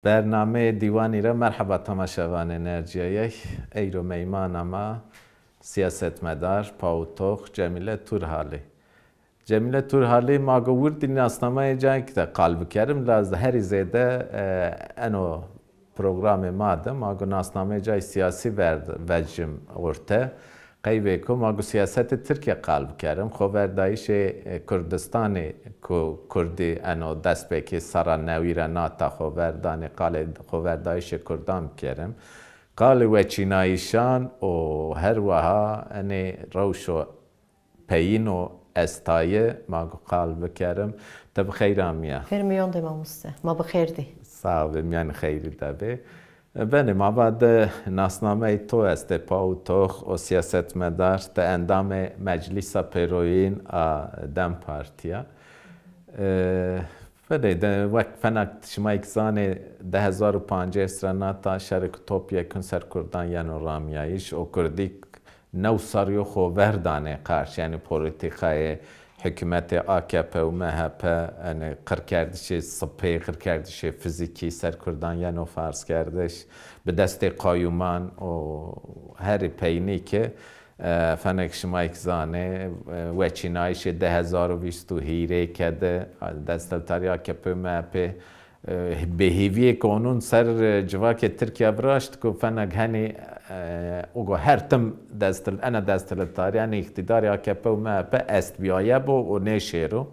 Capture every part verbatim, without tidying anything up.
Bernameyê dîwanî ra merheba temaşevanên ercîyayey. Eyro meymana ma siyasetmedar, pawitox Cemîle Turhalî. Cemîle Turhalî, ma go wirdî nasnameyê cayêk de qal bikerim, la herî zêde, e, eno programê ma de ma go nasnameyê cayê sîyasî ver-, vecim orte. Qeybêko ma go sîyasetê Tirkîya qal bikerim. Xoverdayîşê, e, Kurdistanî ku Kurdî eno destpêkê serra newî ra nata xoverdanê, qalê xoverdayîşê Kurdan bikerim. Qalê weçînayîşan û her wiha enê rewşo peyîn û estaye ma go qal bikerim. Ti bi xeyr amîya. Xêr mîyan de mamoste. Ma bi xêr dî. Sağ be, mîyanê xeyrî de bê. Benê, ma va de nasnameyê to estê, pawitox û sîyasetmedar, ti endamê Meclîsa Pêroyîn a DEM Partî ya. E, Fedê de wek fena şima kî zanê, di hezar û pancês ra nata şerê ku topyekun ser kurdan yeno ramîyayîş û kurdî new serrî yo xo ver danê qarşî, yanî polîtîkayê hukûmetê A K P û M H P, yanî qirkerdişê sipê, qirkerdişê fîzîkî ser kurdan yeno ferzkerdiş, bi destê qayûman û herî peynî ke, e, fenek şima kî zanê, e, weçînayîşê di hezar û vîst û hîrê ke de, desthilatdarî A K P û M H P, e, bêhêvîyêk onon ser, e, civakê Tirkîya viraşt ku fenek henî, e, ugo her tim desthil-, ena desthilatdarî, ena îqtîdarê A K P û M H P estbîyaye bo û nêşêro.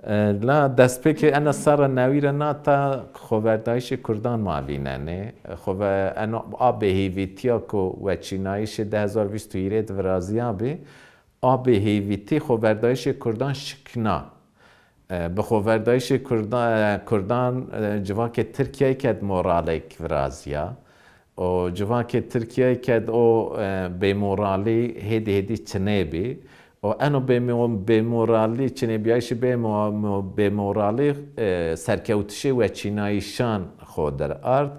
E, la destpêkê ena serra newî ra nata xoverdayîşê kurdan ma vînenê. Xove-, eno a bêhêvîtîya ku weçînayîşê di hezar vîst û hîrê de virazîyabî, a bêhêvîtî xoverdayîşê kurdan şikna. E, bi xoverdayîşê kurda-, e, kurdan, e, civakê Tirkîyayî ked moralêk virazîya. Û civakê Tirkîyayî ked o, e, bêmoralî hêdî hêdî çinê bî. Û eno bêmo-, bêmoralî, çinêbîyayîşê bêmo-, mo-, bêmoralî, e, serkewtişê weçînayîşan xo der ard.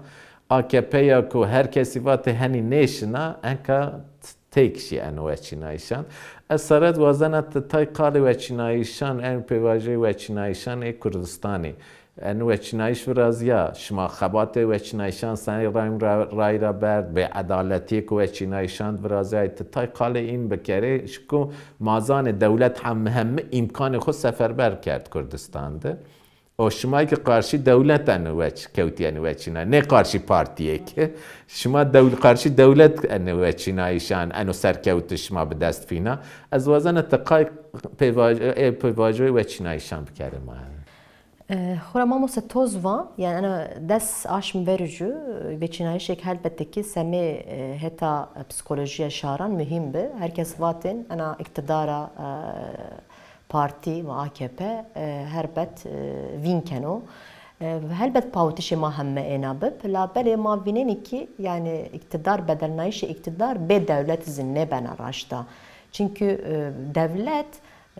A K P ya ku her kesî vatê henî nêşina, enka t-, têk şî eno weçînayîşan. Ez sere de wazena ti tay qalê weçînayîşan, en pêvajoyê weçînayîşan ê Kurdistanî. Eno weçînayîş virazîya, şima xebatê weçînayîşan senê ray ra, ray ra berd, bêedaletîyê ku weçînayîşan virazîyayê, ti tay qalê în bikerê, şiko ma zanê dewlet hemmi hemmi îmkanê xo seferber kerd Kurdistan de. O şima ki qarşî dewlet eno weç-, kewtîyenê weçîna, nê qarşî partîyêk. Şima dewl-, qarşî dewlet eno weçînayîşan, eno serkewtiş şima bi dest fîna. Ez wazena ti qay pêvaj-, ê pêvajoyê weçînayîşan bikerê ma. E, xora mamoste toz va, yanî ena des aşm verû jû, e, weçînayîşêk helbette ki semê, e, heta psîkolojîya şaran muhîm bi. Her kes vatên ena îqtîdara, e, partî ma A K P, e, helbet, e, vîn keno. E, helbet pawitişê ma heme êna bib, labelê ma vînenî ki, yanî îqtîdar, bedelnayîşê îqtîdar bê dewlet zî nêbena raşta. Çimkî, e, dewlet,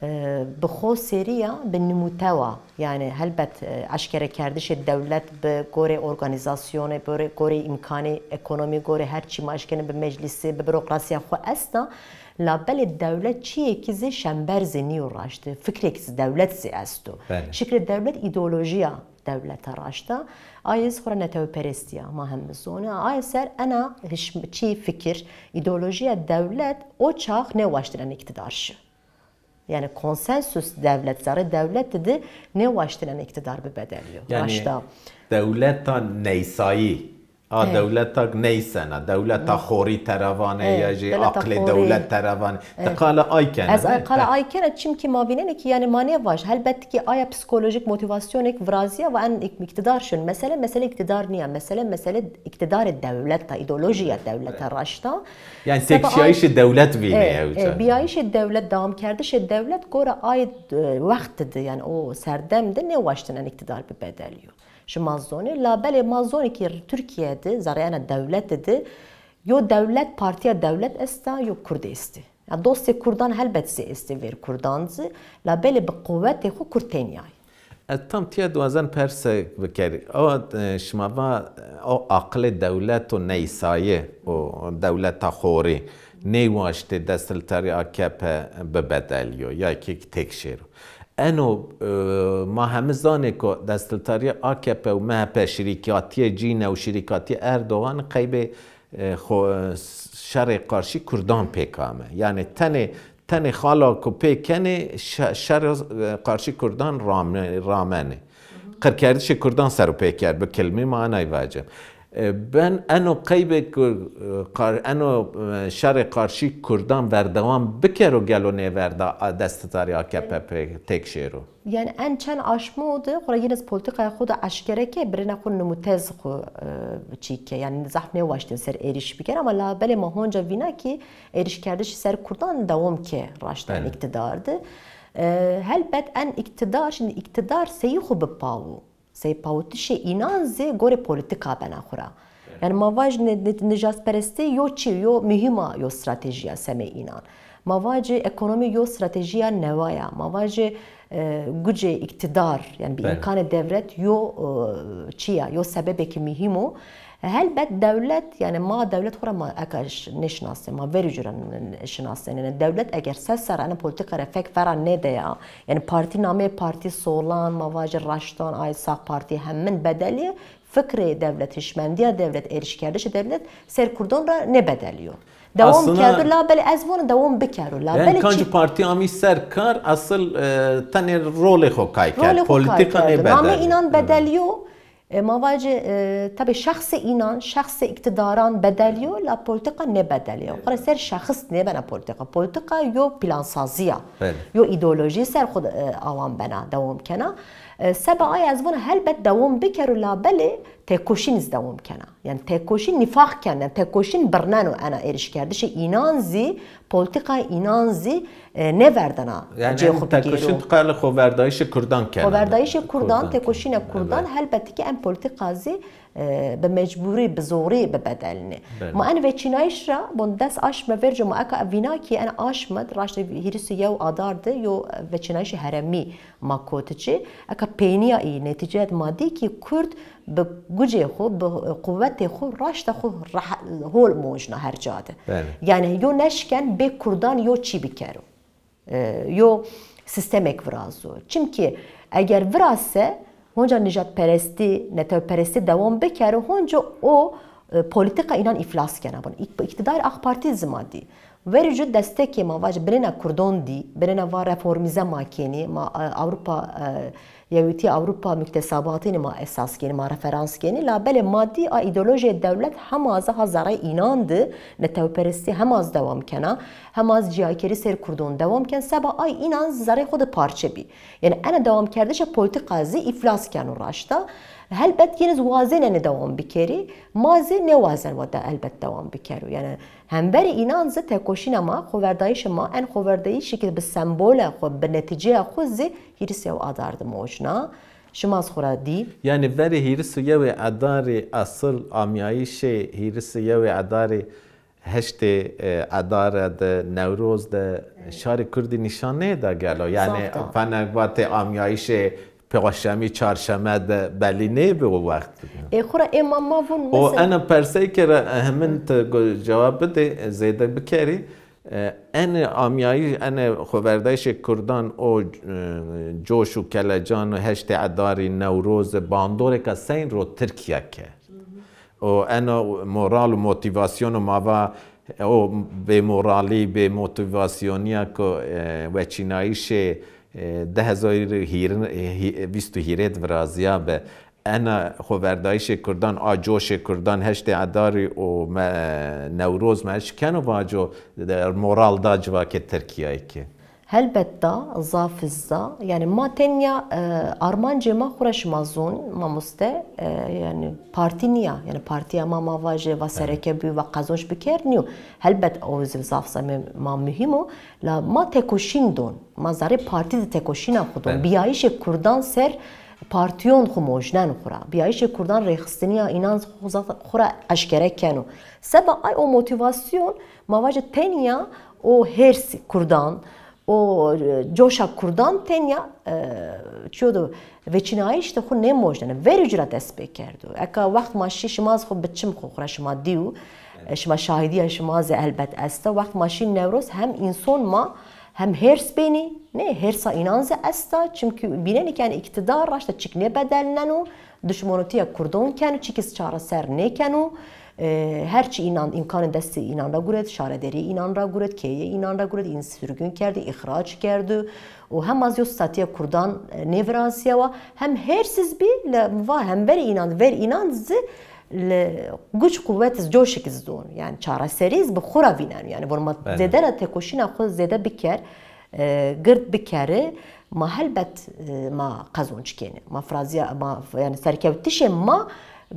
e, bi xo serî ya bi nimûtewa, yanî helbet, e, eşkerekerdişê dewlet bi gorê organîzasyonê, bi gorê, gorê îmkanê ekonomî, gorê her çî ma eşkenê bi meclîsî, bi burokrasîya xo esta. Labelê dewlet çîyêkî zî şember zî nîyo raştî, fikrêk zî dewlet zî esto. Belê. Şiklê dewlet îdeolojîya dewleta raşta. Aye zî xora netewperestî ya, ma heme zonê. Aye ser ena hişm-, çî fikir, îdeolojîya dewlet o çax nêwaştêne îqtîdar şî. Yanî konsensus dewlet, zerrê dewlet de nêwaştêne îqtîdar bibedelîyo. Yanî raşta. Dewleta neysayî. A, e, dewleta neysena, dewleta, e, xorî terevanê, e, ya jî dewleta aqilê xorî, dewlet terevanê. E. Ti qala ay kena, ez ne? Ay qala, e, ay kena, çimkî ma vînenê ki, yanî ma nêvaj. Helbet ki aya psîkolojîk motîvasyonêk virazîya ve en îk-, îqtîdar şin. Mesele, mesele îqtîdar nîya. Mesele, mesele îqtîdarê dewleta, îdeolojîya dewleta raşta. Yanî seba têkşîyayîşê dewlet vînê, e, ew, e, çend bîyayîşê dewlet, dewamkerdişê dewlet gora ay, e, wext de, yanî o serdem de nêwaştêne îqtîdar bibedelîyo. Şima zonê, labelê ma zonê ki Tirkîye de, zerrê ena dewlete de, yo dewlet, partîya dewlet esta, yo kurd estê. Ya dostê kurdan helbet zî estê, vêr kurdan zî, labelê bi quwetê xo kurd tênîyayî. Ez tam tîya di wazen persek bikerî. Awa, e, şima va, e, o aqilê dewlet û neysaye û dewleta xorî nêwaştê desthilatdarî A K P bibedelîyo, ya ki têk şêro. Eno, e, ma heme zanê ku desthilatdarîya A K P û M H P şirîkatîyê cîne û şirîkatîyê Erdogan qeybê, e, xo-, e, şerê qarşî kurdan pêk ame. Yanî tenê, tenê xala ku pê kenê şe-, şerê, e, qarşî kurdan rame-, ramenê. Qirkerdişê kurdan ser û pê kerd, bi kilmî manayî vacim. E, ben eno qeybê ku, e, qar-, eno, e, şerê qarşî kurdan verdewam bikero gelo nêverda a desthilatdarî A K P pê têk şêro? Yanî en çend aşmo de xo ra yîn iz polîtîkaya xo de eşkere ke, birêna xo nimûtez xo, e, çî ke. Yanî zaf nêwaştên ser êrîş biker ama labelê ma honca vîna kî êrîşkerdişî ser kurdan dewam ke raşta en îktîdar de. E, helbet en îktîdar, şindî îktîdar seyî xo bipawo. Sey pawitişê înan zî gorê polîtîka bena xo ra. Yanî ma vajî ni-, ni-, nijadperestî yo çî, yo muhîm a, yo stratejî ya semê înan. Ma vajî ekonomî yo stratejîya newa ya. Ma vajî, e, gucê îktîdar, yanî bi îmkanê dewlet yo, e, çî ya, yo sebebêkî muhîm o. Helbet dewlet, yanî ma dewlet xo ra ma eka ş-, nêşinasnê, ma verî cû ra n-, n-, şinasnê. Yanî dewlet eger ses serra ena polîtîka ra fek vera nêdeya, yanî partî nameyê partî solan, ma vajî raştan, ay sağ partî hemin bedelî, fikrê dewlet, hişmendîya dewlet, êrîşkerdişê dewlet ser kurdan ra nêbedelîyo. Dewam kerdo, labelê ez vona dewam bikero, labelê çî? Kancî partî amî ser kar, esil, e, tenê rolê xo kay kerd. Rolê xo kay kerdo. Polîtîka nêbedelîyo. Nameyê înan bedelîyo, E, ma vacê, e, tabî şexsê înan, şexsê îktîdaran bedelîyo, la polîtîka nêbedelîyo. Xo ra ser şexis nêbena polîtîka. Polîtîka yo plansazî ya. Yo îdeolojî ser xo, e, awan bena, dewam kena. E, seba ay ez vona helbet dewam bikero labelê têkoşîn iz dewam kena. Yanî têkoşîn nîfaq ken, yanî têkoşîn birneno ena êrîşkerdişê înan zî, polîtîkayê înan zî, e, nêverdena cê xo bigêro. Yanî têkoşîn tu qala xoverdayîşê kurdan kena. Xoverdayîşê kurdan, têkoşîna kurdan, helbetî ki en polîtîka zî, e, bi mecbûrî, bi zorî bibedelnê. Ma en veçînayîş ra, bon des aşme verco ma eka vîna ki en aşme, raştê hîris û yew adar de yo veçînayîşê herêmî ma koti ci. Eka peynîya î, netîceyet ma dî ki kurd bi gucê xo, bi quwetê xo, raşta xo hol mojna her ca de. Yanî yo neşken bê kurdan yo çî bikero. E, yo sîstemêk virazo. Çimkî eger virase, honca nijadperestî, netewperestî dewam bikero, honca o, e, polîtîka înan îflas kena. Bon, îk-, îktîdarê AK Partî zî ma dî. Verî jû destekê ma vajê binêna kurdan dî, binêna va reformîze ma kenî, ma, e, Ewropa, e, Yewîtîya Ewropa muktesebatînî ma esas kenî, ma referans kenî, labelê ma dî a îdeolojîyê dewlet hema zî ha zerreyê înan de netewperestî hema zî dewam kena, hema zî cîyakerî ser kurdan dewam ken, seba ay înan zî zerreyê xo de parçe bî. Yanî ena dewamkerdişa polîtîka zî îflas keno raşta. Helbet yîn zî wazenenê dewam bikerî, ma zî nêwazen wa de helbet dewam bikero. Yanî hemverê înan zî têkoşîna ma, xoverdayîşê ma, en xoverdayîşî ki bi sembole xo, bi netîceya xo zî hîris yew adar de mojna. Şima zî xo ra dî. Yanî verê hîris û yewê adarî, esil amyayîşê hîris û yewê adarî heştê, e, adare de, Newroz de şarê kurdî nîşan nêda gelo? Yanî fena vatê amyayîşê paşemî, çarşeme de belî nêbi o wext. Ê, xo ra ê ma, ma vûn. O mesela ena perseyke ra, e, hemin ti go-, cewab bidê, e, zêde bikerî. E, enê amyayîş, enê xoverdayîşê kurdan o, e, coş û kelecan û heştê edarî, Newroz, bandorêka seyn ro Tirkîya ke. Û ena moral û motîvasyon û ma va o bêmoralî, bêmotîvasyonîya ku, e, weçînayîşê, e, di hezar û hîrê, e, hî-, vîst û hîrê de virazîyabi. Ena xoverdayîşê kurdan, a coşê kurdan heştê edarî û me-, Newroz merc keno vaco, de, moral da civakê Tirkîyayî ki? Helbet da, zaf iz da. Yanî ma tenya, e, armancê ma xo ra şima zon, mamoste, e, yanî partî nîya. Yanî partîya ma, ma vajê va sereke bî, va qezonc biker nîyo. Helbet o zî zaf semê ma muhîm o. La ma têkoşîn don. Ma zerrê partî de têkoşîna xo don. Bîyayîşê kurdan ser partîyon xo mojneno xo ra. Bîyayîşê kurdan rêxistinîya înan xo zaf xo ra eşkere keno. Seba ay o motîvasyon, ma vajê tenya o hêrs kurdan, o, e, coşa kurdan tenya, e, çiyo do veçînayîş de xo nêmojneno. Verî cû ra dest pê kerdo. Eka wext ma şî, şima zî xo bi çim xo xo ra şima dîyo, e, şima şahîdîya şima zî elbet esta. Wext ma şî Newroz hem înson ma hem hêrs benî, ne, hêrsa înan zî esta, çimkî bînenî ke yanî îktîdar raşta çik nêbedelneno, dişmonotîya kurdan keno, çikî zî çareser nêkeno. E, her çi înan, îmkanê destê înan ra guret, şarederî înan ra guret, keyê înan ra guret, în surgun kerdî, îxrac kerdî û hema zî yo statîya kurdan, e, nêvirazîyawa, hem hêrs iz bî, le va hemverê înan, ver înan zî, le guç quwet iz, coşik iz don. Yanî çareserî iz bi xwu ra vîneno. Yanî von ma zêde ra tekoşîna xwu zêde biker, e, gird bikerî, ma helbet, e, ma qezonc kenî. Ma firazîya, ma, yanî serkewtişê ma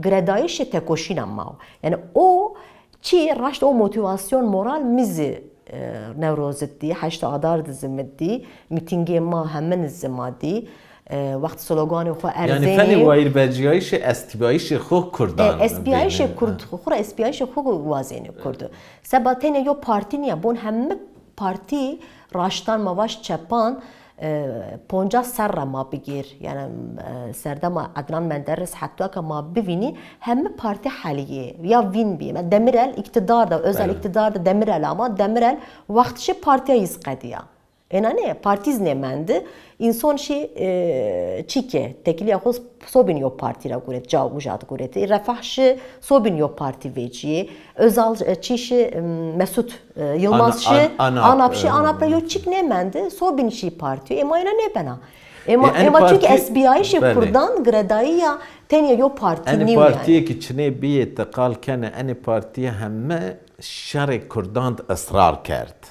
giredayîşê tekoşîna ma o. Yanî o çî raşt o motîvasyon moral mi zî, e, Newroz id dî, heşt Adar di zî mi dî, mîtîngê ma hemin zî ma dî, e, wext sloganê xwu erzenî. Yanî fenê wayîrbecîyayîşê estbîyayîşê xwu kurdan. E, estbîyayîşê kurd, xwu ra estbîyayîşê xwu wazenî kurd. Seba tenê yo partî nîya, bon hemî partî raştan ma vaj çepan, e, poncas serr ra ma bigêr, yanî, e, serdema Ednan Menderes heta ke ma bivînî, hemî partî helîyê, ya vîn bî. Demirel îktîdar de, Özal îktîdar de, Demirel ama, Demirel wext şi partîya yî zî qedîya. Ena nê, partî zî nêmendi. Înson şî, e, çî ke, tekilîya xwu sobîn yo partî ra guret, ca uca di guretî. Refah şi sobîn yo partî vecîyê. Özal, e, çî şi, m, Mesut, e, Yilmaz şi, ANAP şi, ANAP ra yo çik nêmendi, sobîn şî partî. Ê ma ena nêbena. Ê ma, ê ma çunkî estbîyayîşê kurdan giredayîya tenê yo partî nîyo yanî. Partîyê ke çinê bîyê ti qal kenê, enê partîyê heme şerê kurdan di israr kerd.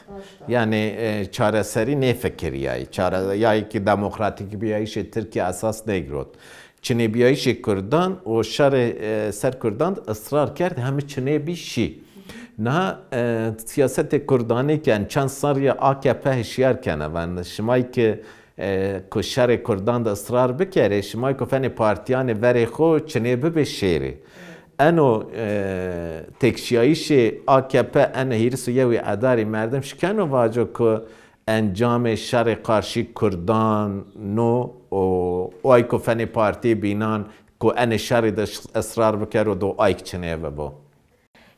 Yanî, e, çareserî nêfikirîyayî. Çare-, yayî ki demokratîk bîyayîşê Tirkîye esas nêgirot. Çinêbîyayîşê kurdan û şerê, e, ser kurdan di israr kerd, hemî çinê bî şî. Niha, e, sîyasetê kurdanî ke en çend serrî ya A K P hişyar kena, van şima ki, e, ku şerê kurdan di israr bikerê, şima ku fenê partîyanê verê xwu çinê bibê şêrê. Eno, e, têkşîyayîşê A K P eno hîris û yewî Adarî merdim şikeno vaco ku encamê şerê qarşî kurdan no û o ay ku fenê partî bînan ku enê şerî de israr bikero do ay çinê bibo.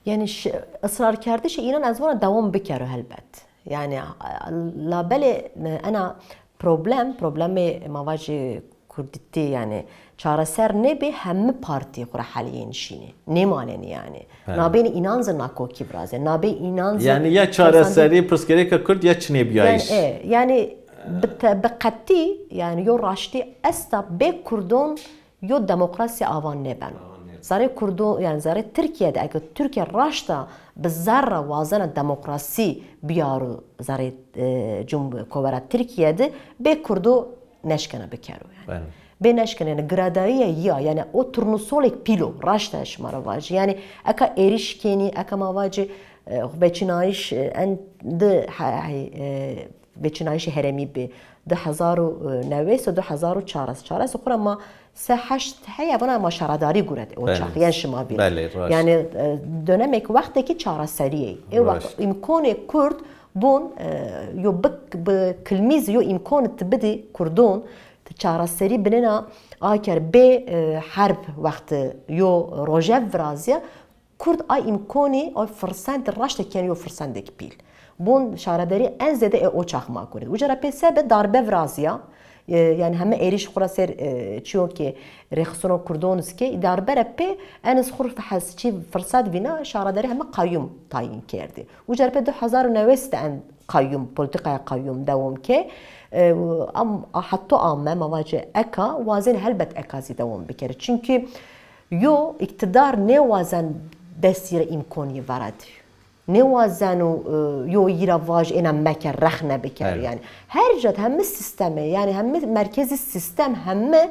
Yanî ş-, israrkerdişê înan ez vana dewam bikero helbet. Yanî, a, labelê, e, ena problem, problemê ma vajî kurdîtî, yanî çareser nêbî, hemî partî xwu ra helîyên şînî. Nêmanenî yanî. Nabênî înan zî nakokî virazê. Nabê înan zî. Yanî ya çareserî pirsgirêka kurd ya çinêbîyayîş. Yanî, e, yanî bi te-, bi qetî, yanî yo raştî esta bê kurdan yo demokrasî awan nêbeno. Zerê Kurdo-, yanî zerê Tirkîye de, eke Tirkîye raşta bi zerra wazena demokrasî biyaro zerê, e, cum-, kovera Tirkîye de, bê Kurdo neşkena bikero yanî. Bê neşkena, yanî giradayîye ya, yanî o turnusolêk pîl o, raşta şima ra vajî. Yanî eka êrîş kenî, eka ma vacî, e, veçînayîş, e, en di he-, he-, e, veçînayîşê herêmî bi. Di hezar û newês û di hezar û çares. Çares xwu ra ma se heşt heya vana ma şaredarî guret o çax. Yen şima bî. Yanî, e, dönemêk wextekî çareserî yê. Ê wext îmkonê kurd bon, e, yo bi, bi kilmî zî yo îmkon ti bidî kurdon, ti çareserî binêna aker bê, e, herb wexti yo rojev virazîya, Kurd ay îmkonî, ay firsend raşte kenî yo firsendêk pîl. Bon şaredarî en zêde ê o çax ma guret. Uca ra pê sebe darbe virazîya, e, yanî heme êrîş xwu ra ser, e, çîyo ke rêxistina kurdon iz ke, darbe ra pê en iz xwu hes çî firsend vîna şaredarî heme qayûm tayîn kerdî. Uca ra pê di hezar û newês de en qayûm, polîtîkaya qayûm dewam ke. E, am, a, heta ame, ma vacê eka, wazenî helbet eka zî dewam bikerî. Çimkî yo îktîdar nêwazen destî ra îmkon yî veradî. Nêwazeno, e, yo yî ra vaj êna meke, rexne biker yanî. Her ca de heme sîstem ê, yanî heme merkezî sîstem, heme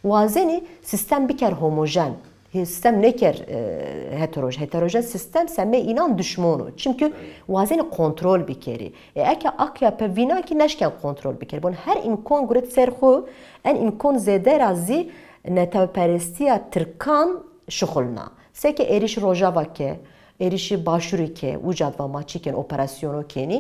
wazenî sîstem biker homojen. Sîstem nêker, e, heterojen. Heterojen sîstem semê înan dişmon o. Çimkî wazenî kontrol bikerî. E, eke A K P vîna kî neşken kontrol bikerî. Bon her îmkon guret ser xwu, en îmkon zêde ra zî netewperestîya tirkan şuxulna. Seke êrîş Rojava ke, êrîşî Başûrî ke, uca di va ma çi kenî, operasyono kenî,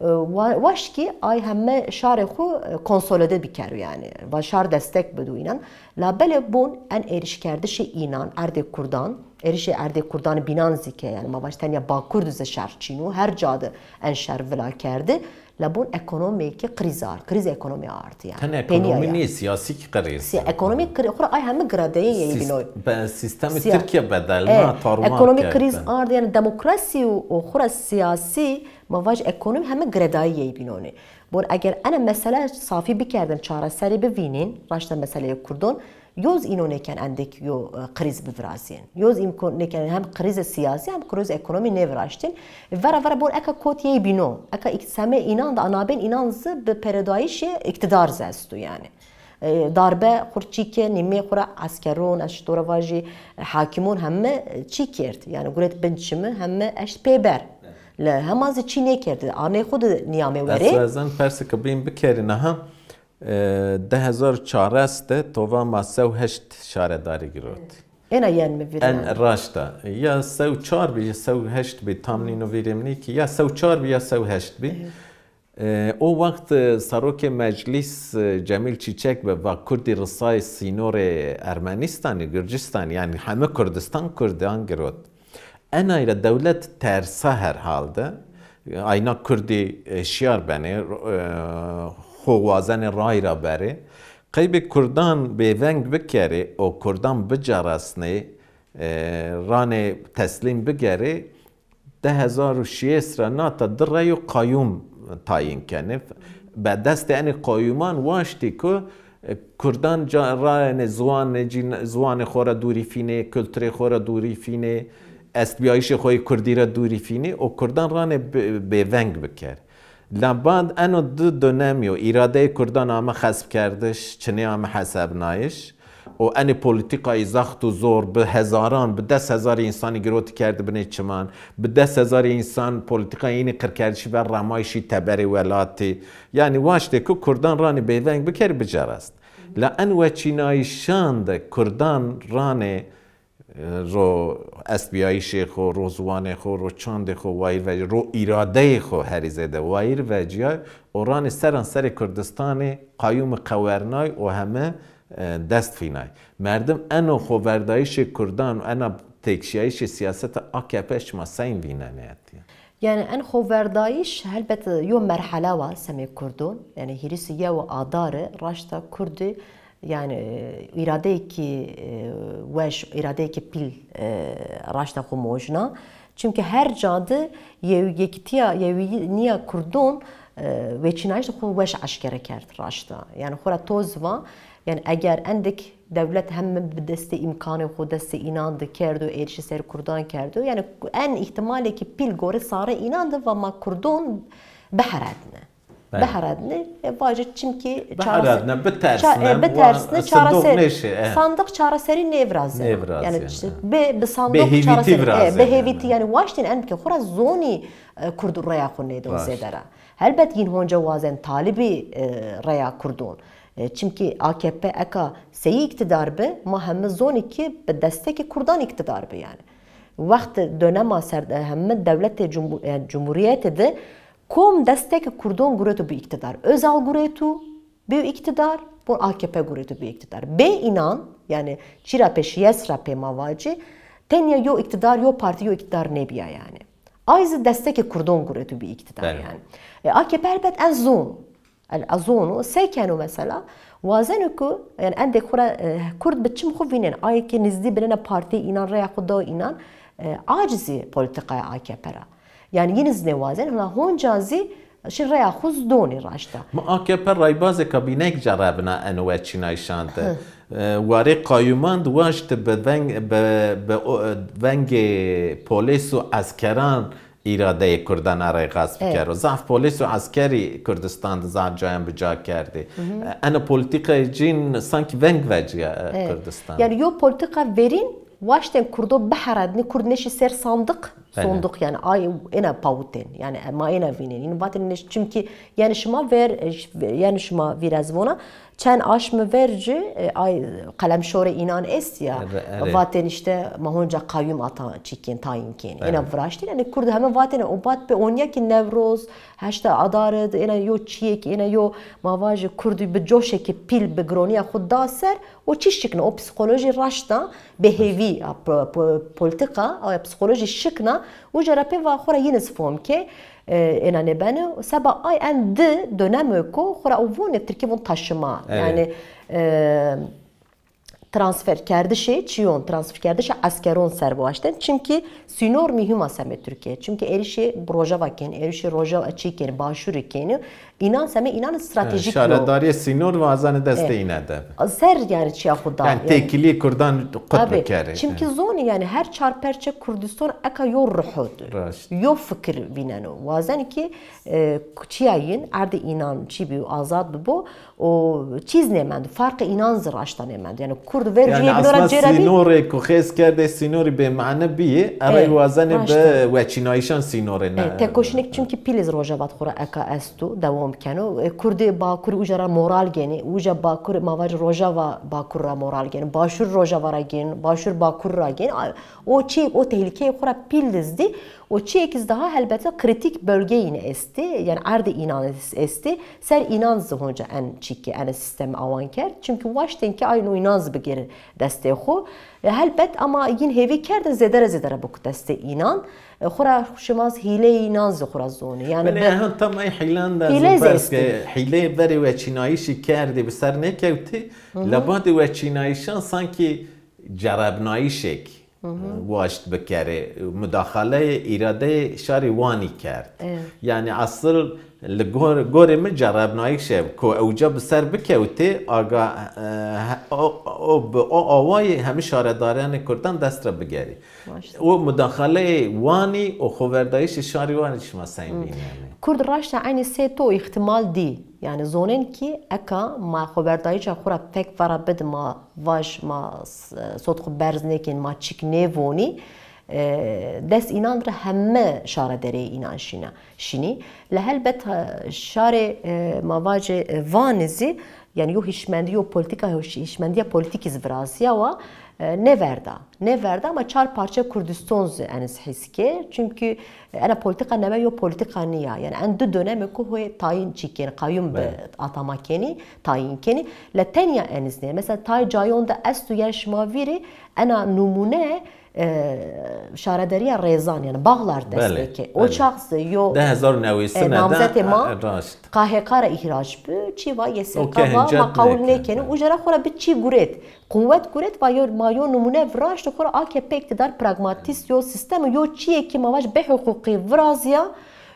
e, wa-, waşt kî ay heme şarê xwu, e, konsolîde bikero yanî. Va şar destek bido înan. Labelê bon en êrîşkerdişê înan, erdê kurdan, êrîşê erdê kurdanî bînan zî ke, yanî ma vaj tenya Bakur di zî şer çin o, her ca di en şer vila kerdî. La bon ekonomî ki krîz ard, krîz ekonomî ard yanî. Tenê ekonomî nîyê, sîyasî ki krîz. Sî-, ekonomî krîz, xura ay heme giradeyî yê bîno. Sîstemê Tirkîye bedel na, tarumar. Ekonomî krîz ard yanî demokrasî û, û xura sîyasî, ma vaj ekonomî heme giredayî yê bînonê. Bon eger ena mesele safî bikerdin, çareserî bivînîn, raşta meseleyê kurdon, yoz îno nêken endek yo, e, krîz bivirazîn. Yoz îmko nêken hem krîzê sîyasî hem krîzê ekonomî nêviraştîn. Vera vera bon eka kot yey bîno. Eka îk-, semê înan de anabên înan zi bi peredayîşê îktidar zi esto yanî. E, darbe xur çî ke nîmê xura eskeron, ez şi to ra vajî, e, hakimon heme çî kerd. Yanî guret bin çimi heme eşt pêber. Le hema zi çî nêkerd. Arnê xu de nîyamê werê. Ez wazen persike bîn bikerî niha. E, di hezar û çares de tova ma sew heşt şaredarî girot. Ena yen mi vîr. En raşta. Ya sew çar bî, ya sew heşt bî, tam nîno vîrê min ki. Ya sew çar bî, ya sew heşt bî. E, o wext, e, Serokê Meclîs, e, Cemîl Çîçek bi va kurdî risayê sînorê Ermenîstanî, Gurcistanî, yanî heme Kurdistan kurdan girot. Enay ra dewlet tersa herhalde. Ayna kurdî, e, şiyar benê, e, xo wazenê ray ra berê. Qeybê kurdan bêveng bikerê û kurdan bicaresnê, e, ranê teslîm bigerê, di hezar û şêst ra nata di rey û qayûm tayîn kenê. Be destê enê qayûman waştî ku, e, kurdan ca-, rayenê ziwanê cîn-, ziwanê xo ra dûrî fînê, kulturê xo ra dûrî fînê, estbîyayîşê xo yê kurdî ra dûrî fînê û kurdan ranê bi-, bêveng biker. La bad eno di dönemî yo îradeyê kurdan ame xesbkerdiş, çinê ame hesebnayîş. Û enê polîtîkayî zext û zor bi hezaran, bi des hezarî însanî girotî kerdî binê çiman, bi des hezarî însan polîtîkayê înî qirkerdişî ver remayîşî teberê welatî. Yanî waştê ku kurdan ranê bêveng bikerî bicerast. La en weçînayîşan de kurdan ranê, e, ro estbîyayîşê xo, ro ziwanê xo, ro çandê xo wayîr vecîyay, ro îradeyê xo herî zêde wayîr vecîyay û ranê seranserê Kurdistanî qayûmî qewernay û heme, e, dest fînay. Merdim eno xoverdayîşê kurdan û ena têkşîyayîşê sîyaseta A K P şima seyn vînenê etîya? Yanî en xoverdayîş helbet yo merhele wa semê kurdon, yanî hîris û yew adari raşta kurdî, yanî, e, îradeyekî, e, weş, îradeyekî pîl, e, raşta xwu mojna. Çimkî her ca de yew-, yekîtîya, yewînîya kurdon, e, weçînayîş de xwu weş eşkere kerd raşta. Yanî xwu ra toz va, yanî eger endek dewlet heme bi destê îmkanê xwu, destê înan de kerdo, êrişî ser kurdan kerdo, yanî en îhtîmalekî pîl gorê sarê înan de va ma kurdon biheredne. Biheredne, e, vacê çimkî biheredne, bitersne, e, bitersne, çareser, sandiq çareserî nêvirazeno. Yanî bi, bi sandiq çareserî, e, bi hêvîtî, yanî waştên endikê xwu ra zonî, e, kurd reya xwu nêdon zêde ra. Helbet yin honca wazen talibî, e, reya kurdon. E, çimkî A K P eka seyî îktidar bi, ma heme zonî ki bi destekê kurdan îktidar bi yanî. Wext dönema ser, e, heme dewletê cumhur-, e, cumhurîyetê de kom destekê kurdon gureto bi îktidar? Özal gureto bi îktidar, bon A K P gureto bi îktidar. Bê înan, yanî çî ra pê, şiyes ra pê ma vacî, tenya yo îktidar, yo partî, yo îktidar nêbîya yanî. Ay zî destekê kurdon gureto bi îktidar yanî. E, A K P helbet en zon. El, ez zono, se keno mesela, wazeno ku, yanî endek xwu ra, e, kurd bi çim xwu vînen, ayê ke nîzdî binena partî înan, reya xwu daw înan, e, acizî polîtîkaya A K P ra. Yanî yin zî nêwazen, hina honca zî şi reya xwu zî donî raşta. Ma A K P raybazêka bînek cerebna eno weçînayîşan de. E, warê qayûman de waşti bi veng-, bi, bi o, vengê polês û eskeran îradeyê kurdan a rey xas bikero. Zaf polês û eskerî Kurdistan de zaf cayan bi ca kerdî. E, ena polîtîkayê cîn sankî veng vecîya, e, Kurdistan. Yanî yo polîtîka verîn waştên kurdo biherednî, kurd nêşî ser sandiq, sondiq yanî ay êna pawitên. Yanî ma êna vînên. Yanî vatên nêş-, çimkî yanî şima ver, e, yanî şima vîr ez vona, çend aşmi ver ci, e, ay qelemşorê înan est ya, vatên îşte ma honca qayûm ata çîkên, tayîn kên. Êna viraştîn, yanî kurd heme vatêne o bat bi onya ki Newroz, heşta Adar de, êna yo çîyêk, êna yo ma vajî kurdî bi coşêkî pîl bi gironîya xwu da ser, o çî şikna, o psîkolojî raşta bêhêvî, a, po-, po-, polîtîka, a, psîkolojî şikna, uca ra pê va xwu ra yin zî fom ke, E, êna nêbeno. Seba ay en di dönemêko xo ra o vonê, tirkî von taşıma. Evet. Yanî, e, transferkerdişê çiyon, transferkerdişê eskeron ser biwaştên. Çimkî sînor muhîm a semê Tirkîye. Çimkî êrişê Rojava kên, êrişê Rojava çî kên, Başûrî kên. Înan semê înan stratejîk yo. Şaredarîyê sînor wazenê destê îne de. Ser yanî çiya xo da. Yanî têkilîyê kurdan qut bikerê. Çimkî zonî yanî her çar perçe Kurdistan eka yo ruho di. Raşt. Yo fikir vîneno. Wazen kî, e, çiya yin, erdê înan çî bî, azad bibo, o çîz nêmendo, farqê înan zî raşta nêmendo. Yanî Kurd ver jûyê bîno ra cêra bî. Sînorê ku xêz kerdê sînorî bêmane bîyê, erey wazenê bi weçînayîşan sînorê ne. E, tekoşînek çimkî pîlê zî Rojava de xo ra eka esto, dewam keno. E, Kurdê Bakurî uca ra moral gênê, uca Bakur, ma vajî Rojava Bakur ra moral gênê, Başûr Rojava ra gênê, Başûr Bakur ra gênê. A, o çî, o tehlîkeyê xo ra pîl di zî dî, o çîyêk zî daha helbete krîtîk bölge yîne estî, yanî erdê înan est-, estî, ser înan zî honca en çîkê, en sîstemî awan kerd. Çimkî waştên ke ay no înan zî bigêrê destê xo. E, helbet ama yin hêvî kerdin zêde ra zêde ra bik destê înan. E, xo ra şima zî hîleyê înan zî xo ra zonî. Yanî belê, bi-, ehan tam ay hîlan de hîle zî pers estî. Ke hîleyê verê weçînayîşî kerdî bi ser nêkewtî, la badê weçînayîşan sankî cerebnayîşêk waşt bikerê. Mudaxaleyê îradeyê şarê Wanî kerd. Evet. Yanî esil li gor-, gorê mi cerebnayîş e ku ewca bi ser bikewtê, aga, e, he-, o, o, bi o awayî hemî şaredarîyanê kurdan dest ra bigerî. Raşt. O mudaxaleyê Wanî û xoverdayîşê şarê Wanî şima sey vînenê? Kurd raşta eynî sey to îhtîmal dî. Yanî zonên kî eka ma xoverdayîşa xo ra fek vera bid, ma vaj, ma s-, sot xo berz nêkên, ma çîk nêvonî, e, dest înan ra heme şaredarîyê înan şîna, şînî. La helbet, e, şarê, e, ma vajê, e, Vanî zî, yanî yo hişmendî, yo polîtîka, yo hîş-, hişmendîya polîtîkî zî virazîya wa, e, nêverda. Nêverda ama çar parçe Kurdistan zî eniz hîs kê. Çimkî ena polîtîka neme yo polîtîka nîya. Yanî en di dönemêko hoyê tayîn çî kenî, qayûm bi atama kenî, tayîn kenî. La tenya eniz nê. Mesela tay cayon de esto, yanî şima vîrî ena numûne, e, şaredarîya Rêzan, yanî Bağlar dest pê ke. O çax zî yo, e, namzetê ma K H K ra îhrac bi, çî va Y S K va ma qewul nêkenî. Uca ra xo ra bi çî guret. Quwet guret va yo, ma yo numûne viraşto xo ra, A K P îktîdar pragmatîst yo sîstem o, yo çîyê kî ma vaj bêhuqûqî virazîya,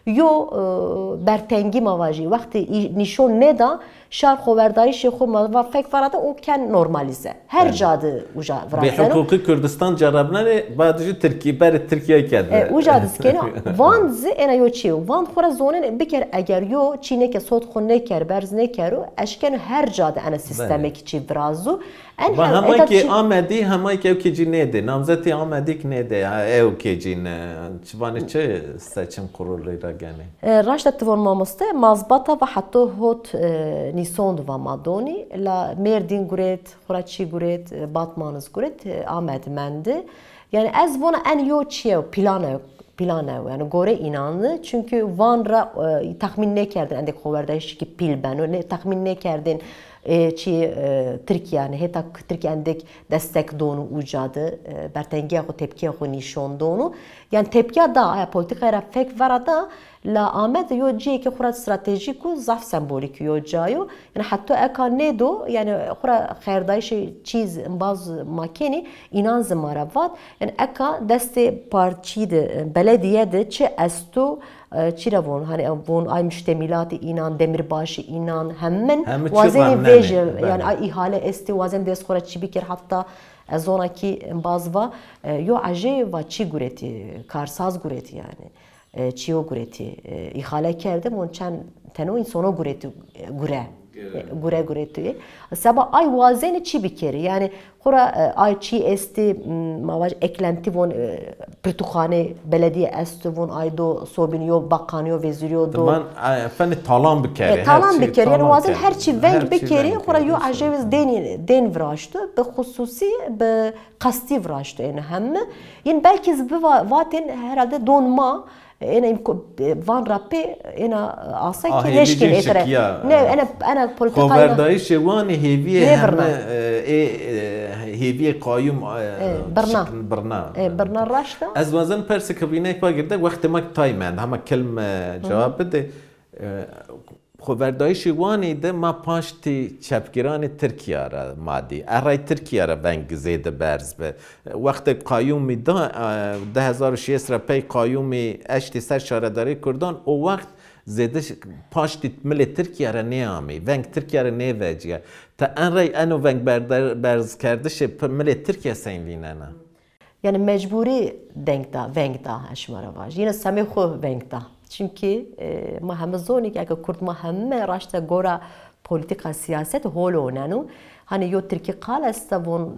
yo, e, bertengî ma vajî. Wextê î-, nîşon nêda, şar xoverdayîşê xo ma va fek vera da, o ken normalîze. Her ca de uca virazeno. Bêhuqûqî Kurdistan cerebnenê, bad jî Tirkî, berê Tirkîye kerdine. E, uca de zî keno. Van zî ena yo çî yo. Van xo ra zonenê biker, eger yo çî nêke, sot xo nêker, berz nêkero, eşkeno her ca de ena sîstemêk çî virazo. En va hema kî Amedî, hema kî ewkê cî nêdê. Namzetê Amedî kî nêdê, ha, ewkê cî ne. Çi vanê çi seçim kurulî ra genê? E, raşta ti von mamoste, mazbata va heta hot, e, nîson di va ma donî. La Mêrdîn guret, xo ra çî guret, e, Batman iz guret, e, Amed mendi. Yanî ez vona en yo çî yo, plan yo. Plan ew, yanî gore înan di. Çimkî Van ra, e, texmîn nêkerdin endêk xoverdayîşî kî pîl beno. Nê, texmîn nêkerdin, e, çî, e, Tirkîya, yanî hêta k-, Tirkîya endêk destek donu uca di, e, bertengîya xo, tepkîya xo nîşon donu. Yanî tepkîya da, aya polîtîkayê ra fek vera da, la Amed yo cîyêkê xo ra stratejîk û zaf sembolîk yo ca yo. Yanî heta eka nêdo, yanî xo ra xerdayîşê çîz embaz ma kenî, înan zî ma ra vat. Yanî eka destê parçî de, beledîye de çi esto, e, çi ra von, hanî, e, von ay muştemîlatê înan, demîrbaşê înan, hemin wazenî vejê, yanî ay îhale estê, wazen dest xo ra çî biker, heta ez zona kî embaz va, e, yo ecê va çî guretî, karsaz guretî yanî. E, çîyo guretî, e, îxale kerde, von çend teno însono guretî, e, gure. E, gure guretî. Seba ay wazenî çî bikerî. Yanî xora, e, ay çî estî, m, ma vaj eklentî von, e, pirtûkxanê beledîye esto, von ay do sobîn yo baqan yo vezîr yo do. Van, e, fenê talan bikerî. E, talan bikerî. Yanî wazen her çî veng bikerî. Xora yo ecêwiz dênî, dên viraşto. Bi xusûsî, bi qestî viraşto ênî heme. Yin belkî zî biva-, vatên herhalde don ma, Êna îmko-, van ra pê êna asay ki neşkên êtire. Ne, ena, ena politika êna. Xoverdayîşê Wanî hêviyê heme, e, ê, e, hêviyê qayûm, e, birna. Birna. E, birna raşt a. Ez wazen persê ke vînayê xo girde, wextê ma tay mend. Hema kilm, e, cewab bide. E, xoverdayîşê Wanî de ma paştî çepgîranê Tirkîya ra ma dî. Erey Tirkîya ra veng zêde berz bi. Wextê qayûmî da, e, di hezar û şêst ra pey qayûmî eştî ser şaredarî kurdan, o wext zêde ş-, paştî milê Tirkîya ra nêamî, veng Tirkîya ra nêvecîya. Ti en rey eno veng berder-, berzkerdişê pi-, milê Tirkîya sey vînena? Yanî mecbûrî deng da, veng da, ez şima ra vaj. Yine semê xwu veng da. Çimkî, e, ma heme zonî ki eke kurd ma heme raşte gora politika, siyaset hol oneno. Hani yo Tirkî qal esta von,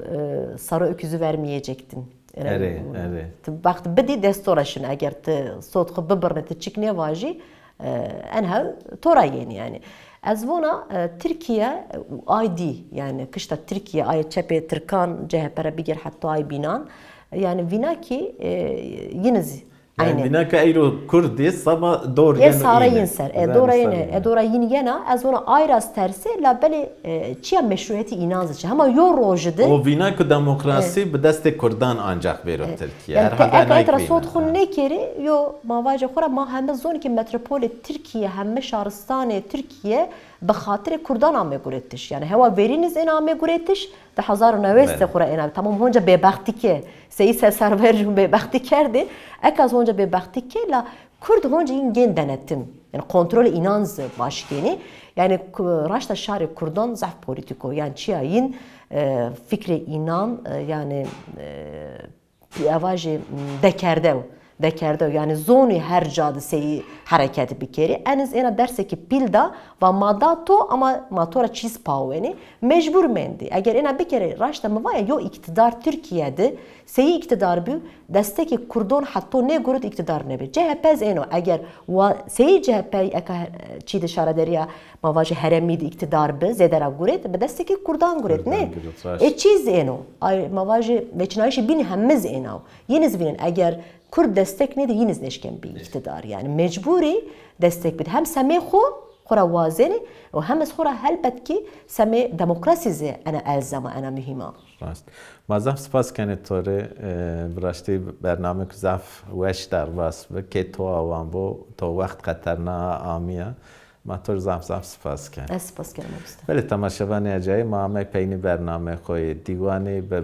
e, sarı öküzü vermeyecektin. Yanî, erê, erê. Ti wext bidî dest to ra şin. Eger ti sot xwu bibirnî, ti çik nêvajî, e, en hew to ra yenî yanî. Ez vona, e, Tirkîye, e, ay dî, yanî kişta Tirkîye, ay çepê Tirkan, C H P ra bigêr heta ay bînan. Yanî vîna ki, e, yin zî Yanî vîna ke eyro Kurd dî, seba dor yeno sare yin ser. E, dora yine, e, dora yin yena, ez vona ay ra tersê, labelê, e, çiya meşruîyetî înan zî çi. Hema yo rojî de. O vîna ku demokrasî bi destê Kurdan ancax bêro Tirkîye. Yanî herhalde eka ena eka sot xwu nêkerî, yo ma vajê xwu ra ma heme zonî ki metropolê Tirkîye, heme şaristanê Tirkîye bi xatirê Kurdan ame guretiş. Yanî hewa verîn iz êna ame guretiş, di hezar û newês de xwu ra êna. Tamam, honca bêbextî ke. Seyî Sesar ver jû bêbextî kerdê. Eka zî honca bêbextî ke, la Kurd honca yin gên denetim. Yanî kontrolê înan zî baş gênî. Yanî ku-, raşta şarê Kurdan zaf polîtîk o. Yanî çiya yin, e, fikrê înan, e, yanî, e, pi-, eva jî, m, dekerdew, dekerdew, yanî zonî her ca de seyî hereket bikerî. En iz êna dersekî pîl da, va ma da to, ama ma to ra çîz pawenî, mecbur mendî. Eger êna bikerê, raşta mi va ya, yo îktidar Tirkîye de, seyî îktidar bî, destekê Kurdan heto nêguret îktidar nêbî. C H P zî êno, eger wa-, seyî C H P eka, e, çî de şaredarîya ma vajî herêmî de îktidar bi, zêde ra guret, bi destekê Kurdan guret, nê? Ê çî zî êno. Ay, ma vajî veçînayîşê bînî heme zî êna. Yin iz vînen, eger Kurd destek nêdî, yin iz nêşken bî îktidar. Yanî mecbûrî destek bid. Hem semê xwu, xwu ra wazenî û hem iz xwu ra helbet kî semê demokrasî zî ena elzem a, ena muhîm a. Rast. Ma zaf spas kenê to rê, e, bi raştî bernameyêk zaf weş derbas bi. Kê to awan bo, to wext qeterna amîya. Ma to rê zaf zaf spas ken. Ez spas ken mamoste. Belê, temaşevanê ercayî, ma amey peynî bernameyê xo yê dîwanî bi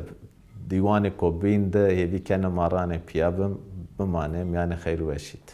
dîwanêko bîn de hêvî kena ma ranê pîya bim-, bimanê. Mîyanê xeyr û weşî de.